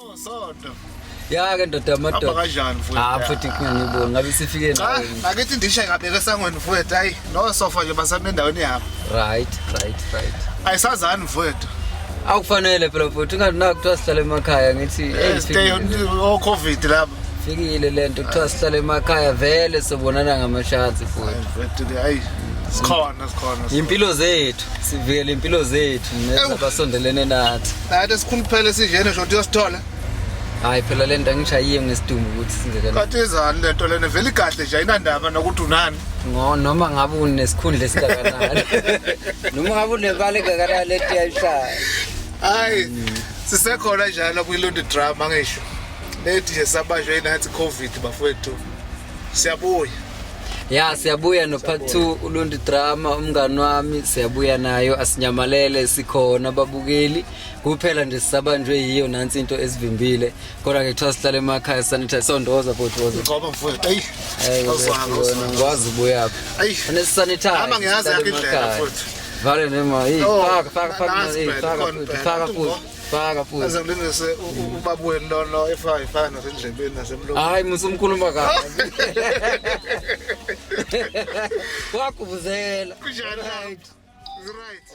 Oh, Sonto. Ya ke ndoda Hamba amadoda. kanjani mfowethu? Ah futhi ngiyibona ngabe sifike Cha, nawe. ngakithi ndishe ngabeka esangweni mfowethu. Hayi, no sofa nje basame endaweni yabo. Right. Ayisazani mfowethu. Akufanele phela futhi ungathi naku kuthiwa sihlale emakhaya ngithi hey Stay on o COVID lapha. fikile lento kuthiwa sihlale emakhaya vele sobonana ngamashansi futhi. Hayi mfowethu, hayi. Sikhona, sikhona. Impilo zethu, sivikele impilo zethu nezabasondelene nathi. Nathi sikhuluphele sinjena nje uyosithola. Hayi phela lento angishayiye ngesidumbu ukuthi sinzekela. Kanti izani lento lena vele igahle nje ayinandaba nokuthi unani. Ngo noma ngabe unesikhundla esingakanani. Noma ngabe unebala engakanani lento iyayishaya. Hayi, sisekhona njalo kwiLundi drama ngisho. Lethi nje sabanjwe inathi COVID bafowethu. Siyabuya. Ya siyabuya no part 2 Ulundi drama umngani wami siyabuya nayo asinyamalele sikhona babukeli kuphela nje sisabanjwe yiyo nansi into esivimbile kodwa ke kuthiwa sihlale emakhaya sanitize sondoza futhi woza. Ngoba mfowethu, ayi. Hey Awuzwanga, awuzwanga. ngikwazi ubuyaphi. Ayi. Ane sanitize. Hamba ngiyazi yakho indlela futhi. Vale nema hey Oh, faka faka faka nansi hey phela, faka ikhona futhi phela. faka futhi faka futhi. Aze ngilungise ubaba wenu lona efaka ifaka nasendlebeni nasemlomeni. Hayi musumkhuluma kabi. Wakubuzela. Kunjani? Right. Right.